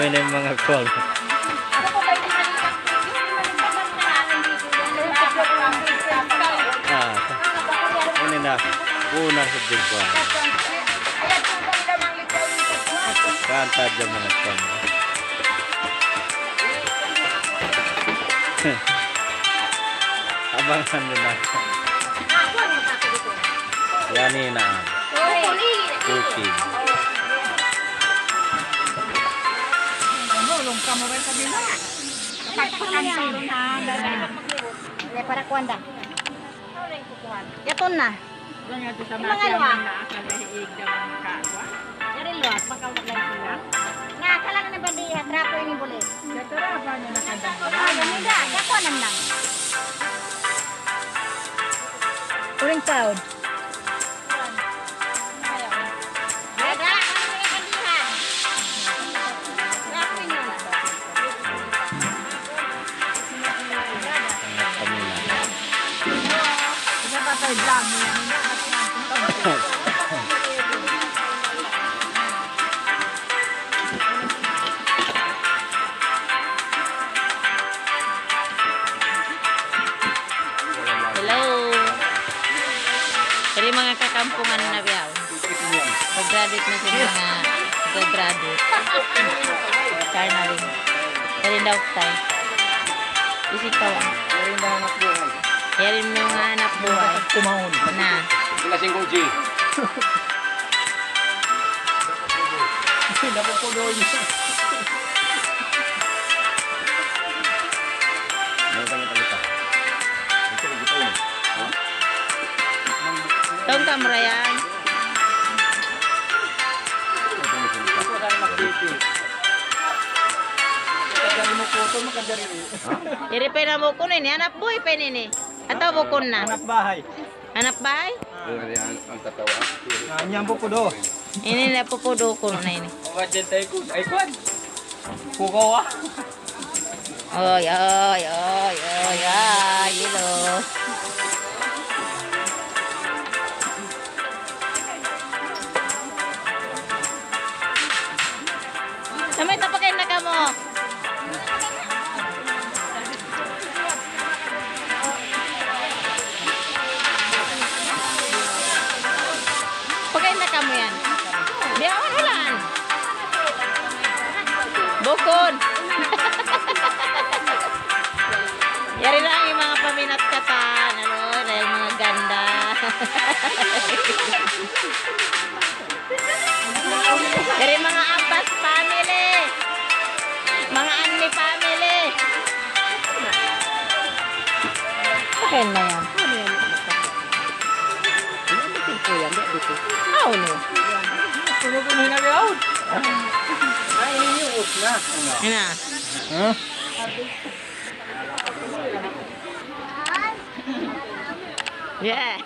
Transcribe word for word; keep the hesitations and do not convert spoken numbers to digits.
Ini in manga kuwan. Ah, ini na. Una sa' din kuwan. Kanta dyan manga kuwan. Abangan niyu na. Yan na. Cooking. Para kuwan da. Yatun na. Di' mangaluwag. Yari luwag, makaulog lang sila. Nga, kalang na ba di' hatrapo ini buli? Hatrapo niya na kanda. Ah, yan nga, yakuan na. Uling taon. Dada, ano yung kandihan? Hatrapo niyo na. Hello. Jadi manga kakampungan na biya' yan. Pag-graduate na sila, manga pag-graduate. Kaya na rin. Kaya rin daw tayo. Isip ko. Kaya rin daw anak buhay. Kaya rin yung anak buhay. Kumaon. Na. Sila singko G. Sila po po doon. Ano ba yung talita? Ito, ito, ito. Tong kamrayan. Iri pa in amu ku ini, hanap buhay pa ini. Atawa bukun na? Hanap bahay. Hanap bahay? Ang tatawa. Ah, nyambuk ku do. Ini na pupudo ku na ini. Ang agent ay ku, ay kuwan. Kukawa. Oy, oy, oy, oy, ay, hello. Samay tapakain na kamo. Pagkain na kamo yan. Biyawan ulan. Bukun. Yari lang in manga paminat katan, ano, dahil manga ganda. Yari manga Abbas family. Manga Anni family. Akin na yan. Ano yan? Ano yan? Ito yan, di dito. Ah, ano? Tulog ko na yung nagaw. Ay, ini yung ut na. Ano? Huh? Yeah.